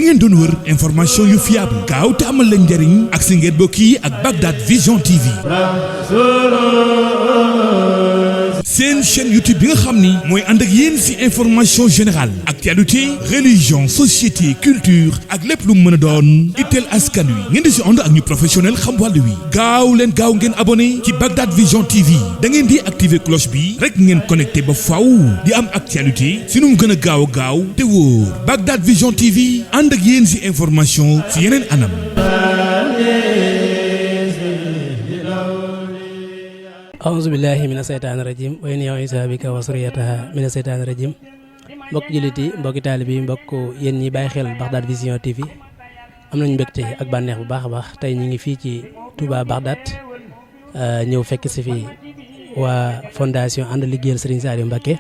ngeen doon wër information yu fiable gaaw te amal leen njariñ ak si ngeen bokk yi ak Bagdad Vision TV seen chaîne YouTube bi nga xam ni mooy ànd ak yéen si information générale actualité religion société culture ak lépp lu mën a doon itteel askan wi ngeen di si ànd ak ñu professionnel xam wàllu wi gaaw ngeen abonné ci Bagdad Vision TV da ngeen di activer cloche bi rek ngeen connecté ba faw di am actualité si nu mu gën a gaaw te wóor Bagdad Vision TV ànd ak yéen si information si yeneen anam. auzu billahi mina seytaani rajim wa inni u'iizuha bika wa zurriyyataha mina seytaani rajim mbokk jullit yi mbokki taalibe yi mbokk yéen ñi bàyyi xel Bagdad Vision TV am nañ mbégte ak bànneex bu baax a baax tey ñu ngi fii ci Touba Bagdad ñëw fekk si fii waa fondation ànd liggéeyal Serigne Saliou Mbacké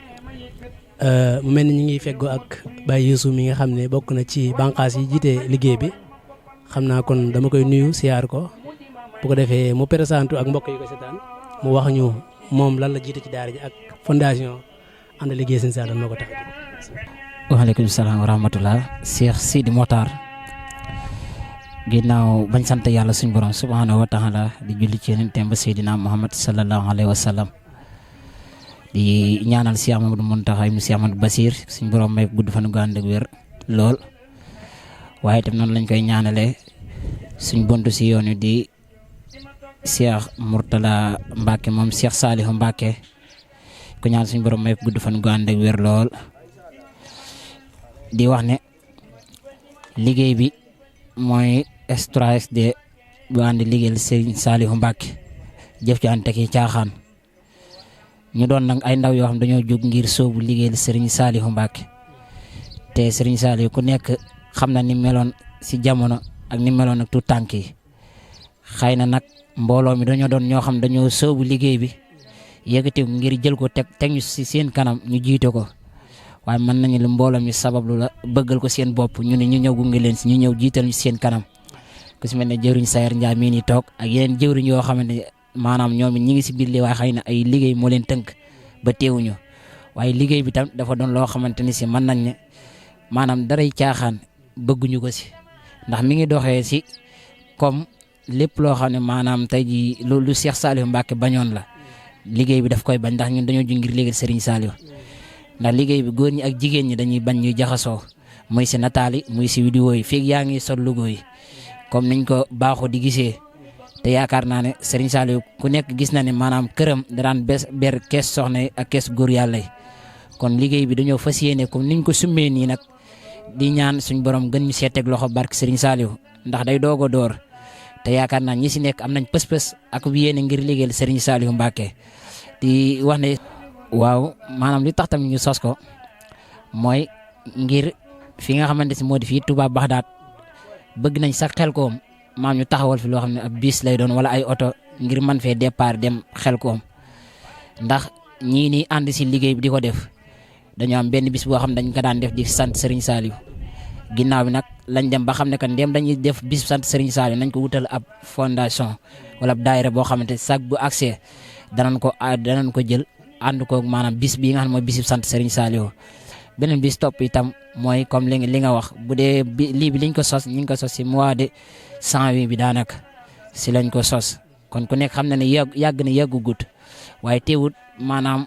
mu mel ni ñu ngi feggoo ak Baye Youssou mi nga xam ne bokk na ci bànqaas yi jiite liggéey bi xam naa kon dama koy nuyu siyaar ko bu ko defee mu présenté ak mbokk yi ko seetaan mu wax ñu moom lan la jiite ci daara ji ak fondation ànd liggéey Serigne Saliou moo ko tax. waaleykum salaam wa rahmatulah Cheikh Sidi Mokhtar ginnaaw bañ sant yàlla suñu borom subhanahu wa taala di julli ci yonentam ba Seydina Muhammad sallallahu alayhi wa sallam di ñaanal Cheikh Mamadou Mountakha ibn Cheikh Mamadou Bassir suñu borom may gudd fan gu ànd ak wér lool waaye itam noonu lañ koy ñaanalee suñ bontu si yoon wi di Cheikh Mourtala Mbacké moom Cheikh Saliou Mbacké ku ñaan suñu borom may gudd fan gu ànd ak wér lool di wax ne liggéey bi mooy S3SD bu ànd liggéeyal Serigne Saliou Mbacké jëf ci ànd ki caaxaan ñu doon nag ay ndaw yoo xam dañoo jóg ngir sóobu liggéeyal Serigne Saliou Mbacké te Serigne Saliou ku nekk xam na ni meloon si jamono ak ni meloon ak tout tànk yi xëy na nag mbooloo mi dañoo doon ñoo xam dañoo sóobu liggéey bi yëkkati ngir jël ko teg ñu si seen kanam ñu jiite ko waaye mën nañu lu mbooloo mi sabablu la bëggal ko seen bopp ñu ne ñu ñëw gunge leen si ñu ñëw jiital ñu seen kanam ku si mel ne jëwriñ Sayer Ndiaye mii nii toog ak yeneen jëwriñ yoo xamante ne maanaam ñoom it ñi ngi si biir li waaye xëy na ay liggéey moo leen tënk ba teewuñu waaye liggéey bi tam dafa doon loo xamante ni si mën nañ ne maanaam daray caaxaan bëgguñu ko si ndax mi ngi doxee si comme lépp loo xam ne maanaam tey jii lu Cheikh Saliou Mbacké bañoon la liggéey bi daf koy bañ ndax ñun dañoo ju ngir liggéeyal Serigne Saliou ndax liggéey bi góor ñi ak jigéen ñi dañuy bañ ñuy jaxasoo muy si nataal yi muy si vidéo yi feeg yaa ngi sol logo yi comme niñ ko baaxoo di gisee te yaakaar naa ne Serigne Saliou ku nekk gis na ne maanaam këram da daan ber kees soxna yi ak kees góor yàlla yi kon liggéey bi dañoo fas yéene comme niñ ko summee nii nag di ñaan suñ borom gën ñu seeteeg loxo barke Serigne Saliou ndax day doog a door te yaakaar naa ñi si nekk am nañ pës-pës ak yéene ngir liggéeyal Serigne Saliou Mbacké di wax ne waaw maanaam li tax tamit ñu sos ko mooy ngir fi nga xamante si moo di fii Touba Bagdad bëgg nañ sax Xelkom maam ñu taxawal fi loo xam ne ab bis lay doon wala ay oto ngir man fee départ dem Xelkom ndax ñii nii ànd si liggéey bi di ko def dañoo am benn bis boo xam ne dañ ko daan def di sant Serigne Saliou ginnaaw bi nag lañ dem ba xam ne que ndéem dañuy def bis sant Serigne Saliou nañ ko wutal ab fondation wala ab daayira boo xamante sax bu accès danañ ko jël ànd koog maanaam bis bii nga xam ne mooy bis sant Serigne Saliou beneen bis topp itam mooy comme li nga wax bu dee lii bi liñ ko sos ñu ngi ko sos si mois de janvier bi daanaka si lañ ko sos kon ku nekk xam na ne yàgg na yàggugut waaye teewut maanaam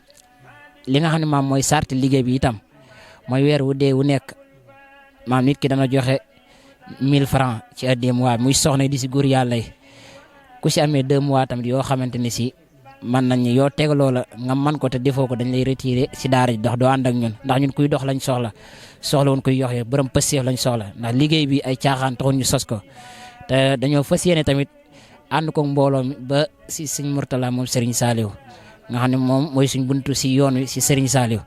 li nga xam ne maam mooy sarti liggéey bi itam mooy weer wu dee wu nekk maam nit ki dana joxe 1000 francs ci addiya mois muy soxna di si góor yàlla yi ku si amee 2 mois tamit yoo xamante ne si man nañ yoo tegaloo la nga man ko te defoo ko dañ lay retiré si daara ji dox doo ànd ak ñun ndax ñun kuy dox lañ soxla woon kuy yoxee borom pësteef lañ soxla ndax liggéey bi ay caaxaan taxoon ñu sos ko te dañoo fas yéene tamit ànd ko mbooloo mi ba si Serigne Mourtala moom Serigne Saliou nga xam ne moom mooy suñ buntu si yoon wi si Serigne Saliou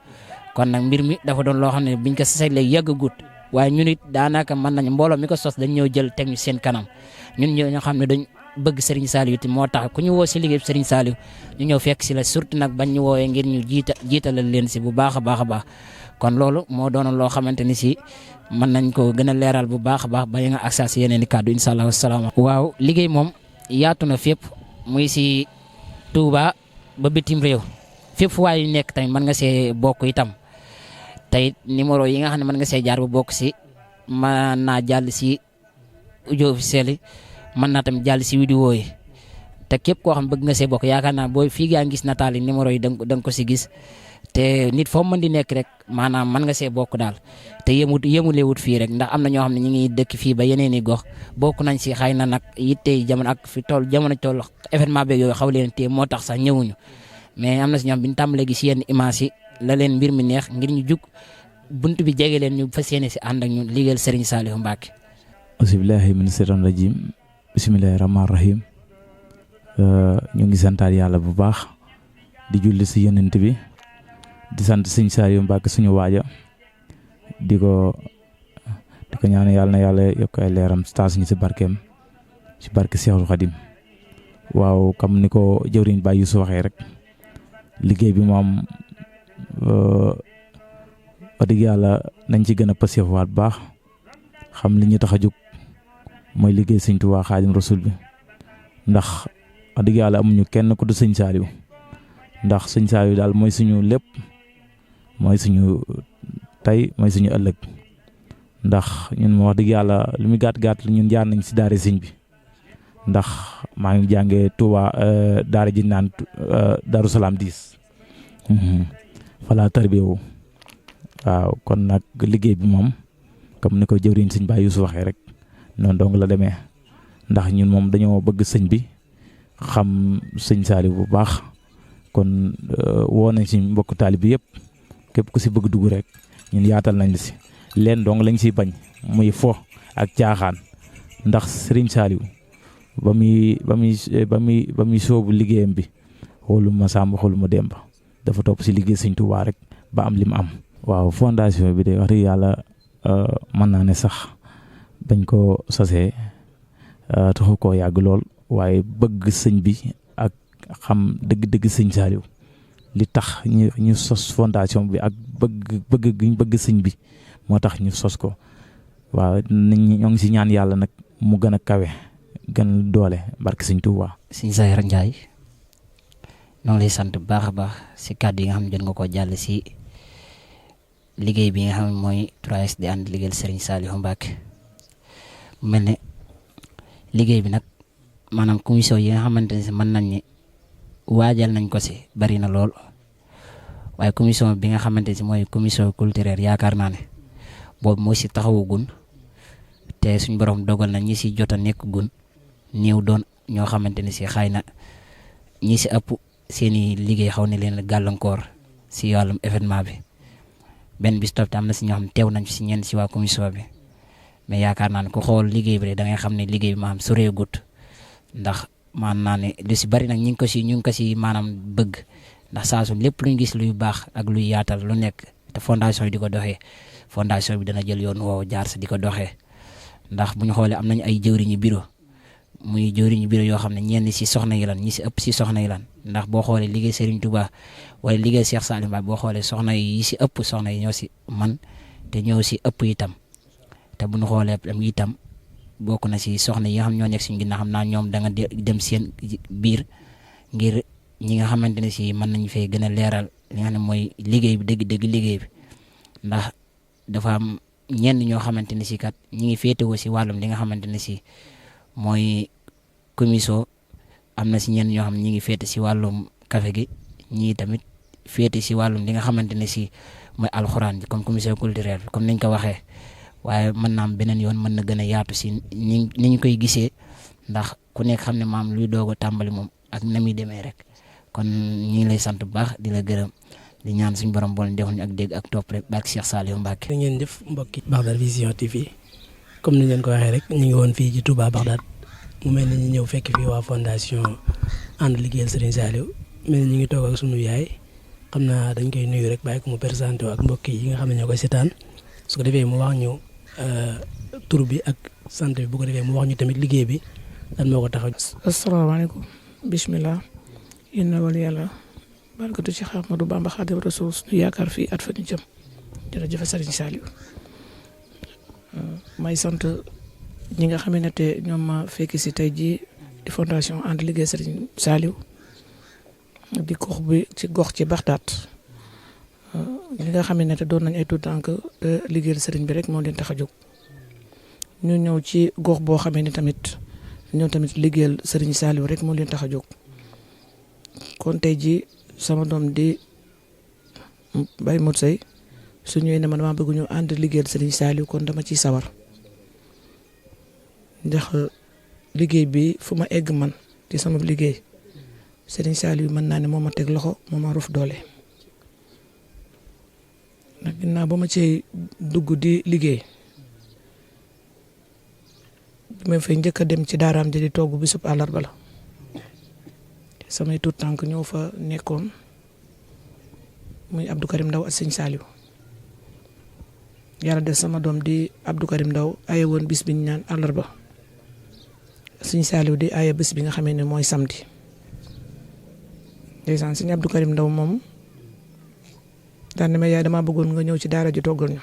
kon nag mbir mi dafa doon loo xam ne biñ ko sasee léegi yàggagut waaye ñun it daanaka mën nañ mbooloo mi ko sos dañ ñëw jël teg ñu seen kanam ñun ñoo xam ne dañ bëgg Serigne Saliou te moo tax ku ñu woo si liggéey Serigne Saliou ñu ñëw fekk si la surtout nag bañ ñu woowee ngir ñu jiitalal leen si bu baax a baax a baax kon loolu moo doonoon loo xamante ni si mën nañ ko gën a leeral bu baax a baax ba nga accès si yeneen i kàddu incha allah wasalaam. waaw liggéey moom yaatu na fépp muy si Touba ba bitim réew fépp fu waay yu nekk tamit mën nga see bokk itam tey numéro yi nga xam ne mën nga see jaar bu bokk si mën naa jàll si audio officiel yi mën naa tamit jàll si vidéo yi te képp koo xam bëgg nga see bokk yaakaar naa booy fii gaa gis nataal yi numéro yi da nga ko si gis te nit foo mën di nekk rek maanaam mën nga see bokk daal te yemulewut fii rek ndax am na ñoo xam ne ñu ngi dëkk fii ba yeneen i gox bokk nañ si xëy na nag yitte jamono ak fi toll jamono toll événement beeg yooyu xaw leen te moo tax sax ñëwuñu mais am na si ñoom bi ñu tàmbalee gis yenn image yi la leen mbir mi neex ngir ñu jug bunt bi jege leen ñu fas yéene si ànd ak ñu liggéeyal Serigne Saliou Mbacké. auzubillahi mina shaytaani rajim bismillahi rahmaani rahim ñu ngi santaat yàlla bu baax di julli si yonent bi di sant Serigne Saliou Mbacké suñu waaja di ko ñaan yàlla na yàlla yokk ay leeram taas ñu si barkeem si barke Seexul Xadim waaw comme ni ko jëwriñ Baye Youssou waxee rek liggéey bi moom wax dëgg yàlla nañ ci gën a paseefuwaat bu baax xam li ñu tax a jóg mooy liggéey Sëñ Tuubaa Xaadim Rasul bi ndax wax dëgg yàlla amuñu kenn ku du Sëñ Saliou ndax Sëñ Saliou daal mooy suñu lépp mooy suñu tey mooy suñu ëllëg ndax ñun wax dëgg yàlla li muy gàtt ñun jaar nañ si daara sëñ bi ndax maa ngi jàngee Touba daara ji naan Darou Salaam 10 falaa tarbiyewu waaw kon nag liggéey bi moom comme ni ko jëwriñ sëñ Baye Youssou waxee rek noonu dong la demee ndax ñun moom dañoo bëgg sëñ bi xam Sëñ Saliou bu baax kon woo nañ si mbokk taali bi yëpp képp ku si bëgg dugg rek ñun yaatal nañ la si leen dong lañ siy bañ muy fo ak caaxaan ndax Serigne Saliou ba muy soobu liggéeyam bi xooluma Samba xooluma Demba dafa topp si liggéey Sëñ Tuubaa rek ba am li mu am. waaw fondation bi de wax dëgg yàlla mën naa ne sax bañ ko sosee taxu koo yàgg lool waaye bëgg sëñ bi ak xam dëgg-dëgg Sëñ Saliou li tax ñu sos fondation bi ak bëgg sëñ bi moo tax ñu sos ko waaw nit ñi ñoo ngi si ñaan yàlla nag mu gën a kawe gën doole barke Sëñ Tuubaa. Sëñ Zahir Ndiaye ñoo ngi lay sant bu baax a baax si kàddu yi nga xam ne jot nga koo jàll si liggéey bi nga xam ne mooy 3SD ànd liggéeyal Serigne Saliou Mbacké mu mel ne liggéey bi nag maanaam commission yi nga xamante ne si mën nañ ni waajal nañ ko si bari na lool waaye commission bi nga xamante ne si mooy commission culturelle yaakaar naa ne boobu moo si taxawu gun te suñ borom dogal na ñi si jot a nekk gun néew doon ñoo xamante ne si xëy na ñi si ëpp seeni liggéey xaw ne leen gàllankoor si wàllum événement bi benn bis topp te am na si ñoo xam teew nañ si ñenn si waa commission bi mais yaakaar naa ne ku xool liggéey bi da ngay xam ne liggéey bi maanaam soreegut ndax man naa ne lu si bari nag ñu ngi ko si maanaam bëgg ndax saa su lépp luñ gis luy baax ak luy yaatal lu nekk te fondation yi di ko doxee fondation bi dana jël yoon woowu jaar sa di ko doxee ndax bu ñu xoolee am nañu ay jëwriñu bureau muy jëwriñu bureau yoo xam ne ñenn si soxna yi lan ñi si ëpp si soxna yi lan ndax boo xoolee liggéey Serigne Touba wala liggéey Cheikh Saliou Mbacké boo xoolee soxna yi si ëpp soxna yi ñoo si man te ñoo si ëpp itam te bu ñu xoolee itam bokk na si soxna yi nga xam ñoo nekk suñu ginnaaw xam naa ñoom da nga dem seen biir ngir ñi nga xamante ne si mën nañu fee gën a leeral li nga xam ne mooy liggéey bi dëgg liggéey bi ndax dafa am ñenn ñoo xamante ne si kat ñi ngi féetewoo si wàllum li nga xamante ne si mooy commission am na si ñenn ñoo xam ne ñi ngi féete si wàllum café gi ñii tamit féete si wàllum li nga xamante ne si mooy alxuraan bi comme commission culturelle comme niñ ko waxee waaye mën naa am beneen yoon mën na gën a yaatu si ni ñu koy gisee ndax ku nekk xam ne maam luy doog a tàmbali moom ak na muy demee rek kon ñi ngi lay sant bu baax di la gërëm di ñaan suñu borom bool defal ñu ak dégg ak topp rek barke Cheikh Saliou Mbacké. da ngeen def mbokki Bagdad Vision TV comme ni ngeen ko waxee rek ñu ngi woon fii ci Touba Bagdad mu mel ni ñu ñëw fekk fii waa fondation ànd liggéeyal Serigne Saliou mel ni ñu ngi toog ak sunu yaay xam naa dañ koy nuyu rek bàyyi ko mu présenté ak mbokk yi nga xam ne ñoo koy seetaan su ko defee mu wax ñu tur bi ak sant bi bu ko defee mu wax ñu tamit liggéey bi lan moo ko tax a. asalaamaaleykum bismillah inna wal yàlla barkatu ci Ahmadou Bamba Xaadimu Rasuul suñu yaakaar fii at fa ñu jëm jërëjëf Serigne Saliou may sant ñi nga xam ne te ñoom ma fekki si tey jii di fondation ànd liggéey Serigne Saliou di gox ci Bagdad ñi nga xam ne te doon nañ ay tout tànk liggéeyal Serigne bi rek moo leen tax a jóg ñu ñëw ci gox boo xamee ni tamit ñëw tamit liggéeyal Serigne Saliou rek moo leen tax a jóg kon tey ji sama doom di Baye Modou Seye su ñëwee ne man dama bëgg ñu ànd liggéeyal Serigne Saliou kon dama ciy sawar ndax liggéey bi fu ma egg man ci sama liggéey Serigne Saliou mën naa ne moo ma teg loxo moo ma ruf doole ndax ginnaaw ba ma cee dugg di liggéey bi ma fay njëkk a dem ci daaraam ji di togg bisub àllarba la samay tuut tànk ñëw fa nekkoon muy Abdou Karim Ndaw ak Serigne Saliou yàlla def sama doom di Abdou Karim Ndaw aye woon bis bi ñu ñaan àllarba Serigne Saliou di aye bis bi nga xamee ne mooy samedi ndeysaan Serigne Abdou Karim Ndaw moom daan ne ma yaay damaa bëggoon nga ñëw ci daara ji toggal ñu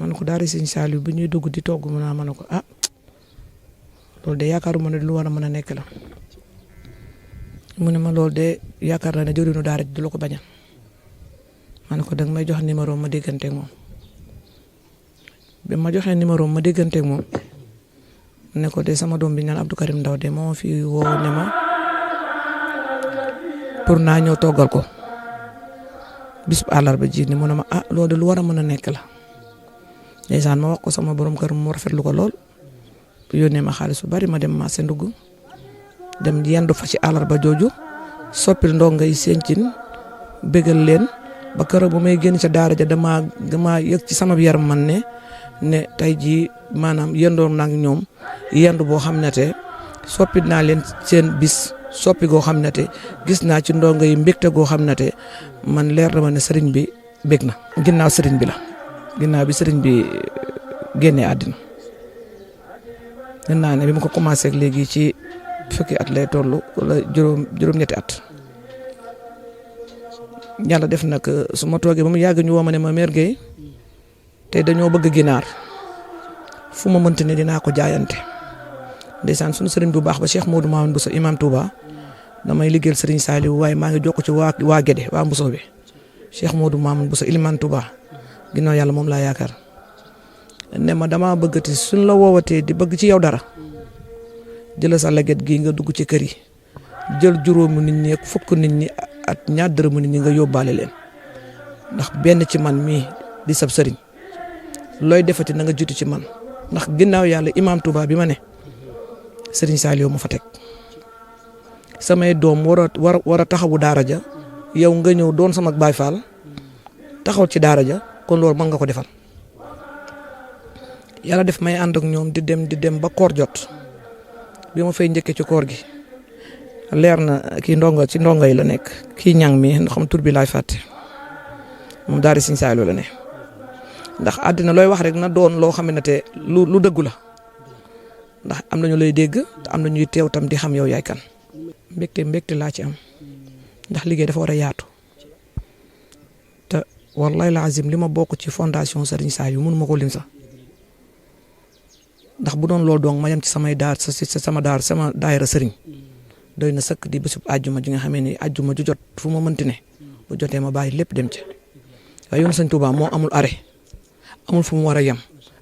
ma ne ko daara Serigne Saliou bi ñuy dugg di togg mu naa ma ne ko ah loolu de yaakaaruma ne lu war a mën a nekk la mu ne ma loolu de yaakaar naa ne jëriñu daara ji du la ko bañal ma ne ko danga may jox numéro ma dégganteeg moom bi ma joxee numéro ma dégganteeg moom ne ko de sama doom bi ñaan Abdou Karim Ndaw de moo fi woo ne ma pour naa ñëw toggal ko bisub àllarba ji ni mu ne ma ah loolu de lu war a mën a nekk la ndeysaan ma wax ko sama borom kër mu rafetlu ko lool yónnee ma xaalis bu bari ma dem marché ndugg dem yendu fa ci àllarba jooju soppil ndongo yi sencin bégal leen ba keroog bu may génn ca daara ja dama yëg ci sama yaram man ne tey jii maanaam yendoon naa ak ñoom yendu boo xam ne te soppi naa leen seen bis soppi goo xam ne te gis naa ci ndongo yi mbégte goo xam ne te man leer na ma ne sëriñ bi bég na ginnaaw sëriñ bi la ginnaaw bi sëriñ bi génnee àddina naa ne bi ma ko commencé ak léegi ci fukki at lay toll wala juróom-ñetti at yàlla def nag su ma toogee ba mu yàgg ñu woo ma ne ma Mère Gueye tey dañoo bëgg ginaar fu ma mënti ne dinaa ko jaayante ndeysaan sunu sëriñ bu baax ba Cheikh Modou Mamoun Bousso imam Touba damay liggéeyal Serigne Saliou waaye maa ngi jokk ci waa Guédé waa Mbousso bi Cheikh Modou Mamoun Bousso imam Touba ginnaaw yàlla moom laa yaakaar ne ma dama bëggati suñ la woowatee di bëgg ci yow dara jëla sa leget gi nga dugg ci kër yi jël juróomu nit ñi ak fukk nit ñi at ñaar dërëmu nit ñi nga yóbbaale leen ndax benn ci man mii di sab sëriñ looy defati na nga juti ci man ndax ginnaaw yàlla imam Touba bi ma ne Serigne Saliou ma fa teg samay doom war a taxawu daara ja yow nga ñëw doon sama Baay Faal taxaw ci daara ja kon loolu mën nga ko defal yàlla def may ànd ak ñoom di dem ba koor jot bi ma fay njëkkee ci koor gi leer na kii ndongo ci ndongo yi la nekk kii ñang mi xam tur bi laay fàtte moom daara Serigne Saliou la ne ndax àddina looy wax rek na doon loo xam ne te lu dëggu la ndax am na ñu lay dégg te am na ñuy teew tam di xam yow yaay kan mbégte laa ci am ndax liggéey dafa war a yaatu te wallahi la azim li ma bokk ci fondation Serigne Saliou mënu ma ko lim sax ndax bu doon loolu donc ma yem ci samay daar sama daayira sëriñ doy na sëkk di bésub àjjuma ji nga xamee ni àjjuma ju jot fu ma mënti ne bu jotee ma bàyyi lépp dem ci waaye yoon Sëñ Tuubaa moo amul arrêt amul fu mu war a yem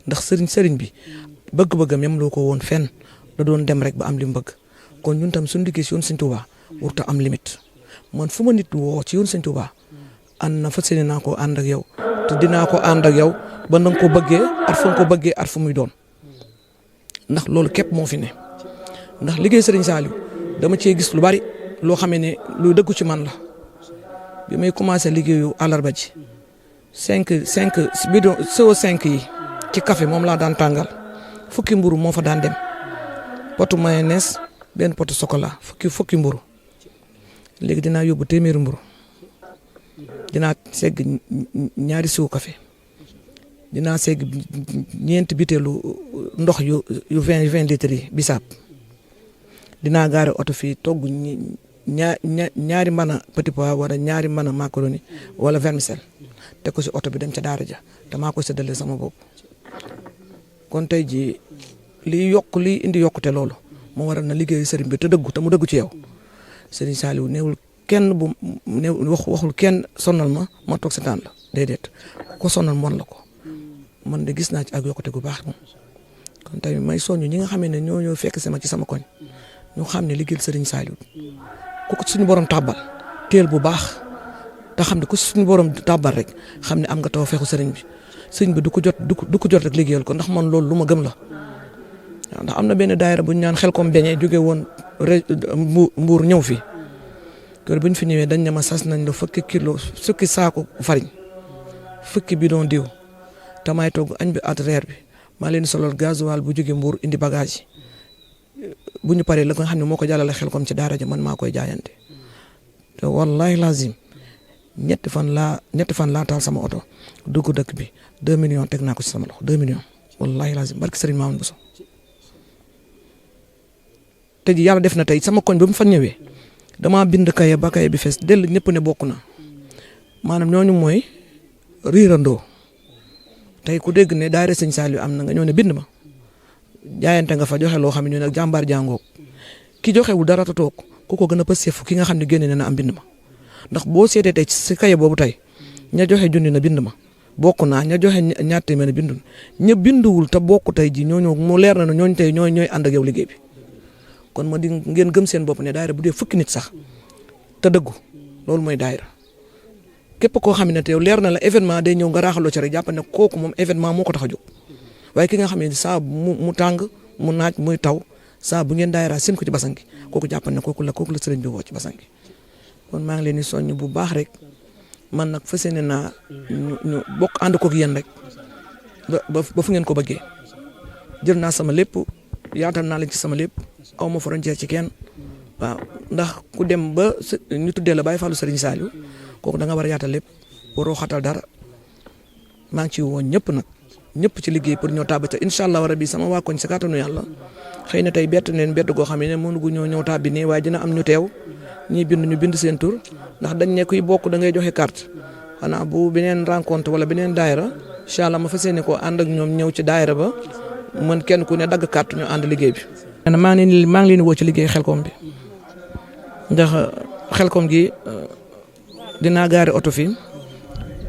ndax sëriñ bi bëgg-bëggam yem loo ko woon fenn da doon dem rek ba am li mu bëgg kon ñun tam suñu liggéey si yoon Sëñ Tuubaa warut a am limite man fu ma nit woo ci yoon Sëñ Tuubaa ànd na fas yéene naa ko ànd ak yow te dinaa ko ànd ak yow ba na nga ko bëggee at fu nga ko bëggee at fu muy doon ndax loolu képp moo fi ne ndax liggéey Serigne Saliou dama cee gis lu bari loo xamee ne lu dëggu ci man la bi may commencé liggéeyu àllarba ji 5 bidon CO5 yi ci café moom laa daan tàngal fukki mburu moo fa daan dem potu mayonnaise benn potu chocolat fukki mburu léegi dinaa yóbbu téeméeri mburu dinaa segg ñaari siwu café dinaa segg ñeenti biteelu ndox yu 20 litres yi bisaab dinaa gaare oto fii togg ñaari mën a petit pois wala ñaari mën a macaroni wala vermicelle teg ko si oto bi dem ca daara ja te maa koy séddale sama bopp kon tey jii liy indi yokkute loolu moo waral na liggéeyu sëriñ bi te mu dëggu ci yow Serigne Saliou néewul kenn waxul kenn sonal ma toog setaan la déedéet ko sonal mon la ko man de gis naa ci ak yokkute gu baax moom kon tey may soññu ñi nga xam ne ñoo fekk sama ci sama koñ ñu xam ne liggéeyal Serigne Saliou ku ko suñu borom tàbbal teel bu baax te xam ne ku suñu borom tàbbal rek xam ne am nga taw feexu Serigne bi Serigne bi du ko jot rek liggéeyal ko ndax man loolu lu ma gëm la waaw ndax am na benn daayira bu ñu naan xel comme beñe jóge woon Mbuur ñëw fi kër bu ñu fi ñëwee dañ ne ma sas nañ la fukki saako farine fukki bidon diw te may togg añ bi at reer bi maa leen solal gasoil bu jóge Mbuur indi bagage bu ñu paree la nga xam ne moo ko jàllale xel comme ci daara ja man maa koy jaayante te wallahi lazim ñetti fan laa taal sama oto dugg dëkk bi 2 millions teg naa ko ci sama loxo 2 millions wallahi lazim barki Serigne Mamadou Bousso te ji yàlla def na tey sama koñ ba mu fa ñëwee damaa bind kaye ba kaye bi fees dell ñëpp ne bokk na maanaam ñooñu mooy riirandoo tey ku dégg ne daayira Sëñ Saliou am na nga ñëw ne bind ma jaayante nga fa joxe loo xam ne ñu nag jàmbaar jàngoog ki joxewul dara ta toog ku ko gën a pësefu ki nga xam ne génne na am bind ma ndax boo seetee tey si kaye boobu tey ña joxe junni na bind ma bokk naa ña joxe ñaar téeméer na bindu ña binduwul te bokk tey ji ñooñu mu leer na ne ñooñu tey ñooy ànd ak yow liggéey bi kon ma di ngeen gëm seen bopp ne daayira bu dee fukki nit sax te dëggu loolu mooy daayira képp koo xam ne te yow leer na la événement day ñëw nga raaxaloo ci rek jàpp ne kooku moom événement moo ko tax a jóg waaye ki nga xam ne saa mu tàng mu naaj muy taw saa bu ngeen daayira seen ko ci basan gi kooku jàpp ne kooku la sëriñ bi woo ci basan gi kon maa ngi leen di soññ bu baax rek man nag fas yéene naa ñu bokk ànd koog yéen rek ba fu ngeen ko bëggee jël naa sama lépp yaatal naa leen ci sama lépp aw ma frontière ci kenn waaw ndax ku dem ba ñu tuddee la Baye Fallou Serigne Saliou kooku da nga war a yaatal lépp waroo xatal dara maa ngi ciy woo ñëpp nag ñëpp ci liggéey pour ñoo tàbbi te incha allah rabi sama waa koñ si kàttanu yàlla xëy na tey bett neen bett goo xam ne mënugu ñëw tàbbi nii waaye dina am ñu teew ñii ñu bind seen tur ndax dañ ne kuy bokk da ngay joxe carte xanaa bu beneen rencontre wala beneen daayira incha allah ma fas yéene koo ànd ak ñoom ñëw ci daayira ba man kenn ku ne dagg carte ñu ànd liggéey bi. maa ngi leen woo ci liggéey xelkom bi ndax xelkom gi dinaa gaari oto fii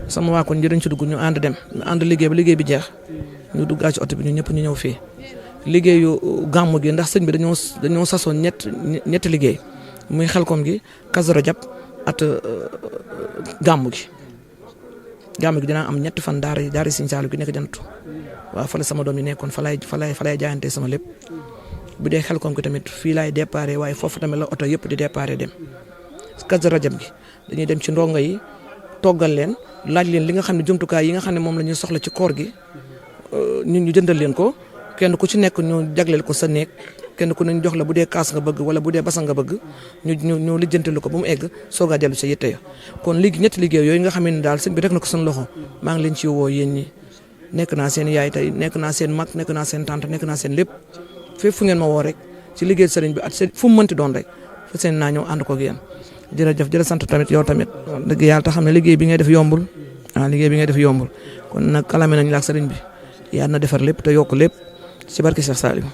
sama waa koñ dañ ci dugg ñu ànd dem ñu ànd liggéey ba liggéey bi jeex ñu duggaat ci oto bi ñu ñëpp ñu ñëw fii liggéeyu gàmmu gi ndax sëñ bi dañoo sasoon ñetti liggéey muy xelkom gi Kazu Rajab at gàmmu gi dinaa am ñetti fan daara Sëñ Saliou gi nekk jantu waaw fa la sama doom yi nekkoon fa lay jaayante sama lépp bu dee xelkom gi tamit fii laay déparé waaye foofu tamit la oto yëpp di déparé dem Kazu Rajab gi dañuy dem ci ndongo yi toggal leen laaj leen li nga xam ne jumtukaay yi nga xam ne moom la ñuy soxla ci koor gi ñu jëndal leen ko kenn ku ci nekk ñu jagleel ko sa néeg kenn ku ne ñu jox la bu dee kaas nga bëgg wala bu dee basan nga bëgg ñu lijjantalu ko ba mu egg soogaa dellu sa yitte ya kon léegi ñetti liggéey yooyu nga xam ne daal sëñ bi rek na ko seen loxo maa ngi leen ci woo yéen ñi nekk naa seen yaay tey nekk naa seen mag nekk naa seen tante nekk naa seen lépp fépp fu ngeen ma woo rek ci liggéey sëriñ bi at fu mu mënti doon rek fa seen naa ñëw ànd ko ak yéen jërëjëf sant tamit yow tamit dëgg yàlla te xam ne liggéey bi ngay def yombul kon nag kalame nañ la ak sëriñ bi yàlla na defar lépp te yokk lépp ci barke Cheikh Saliou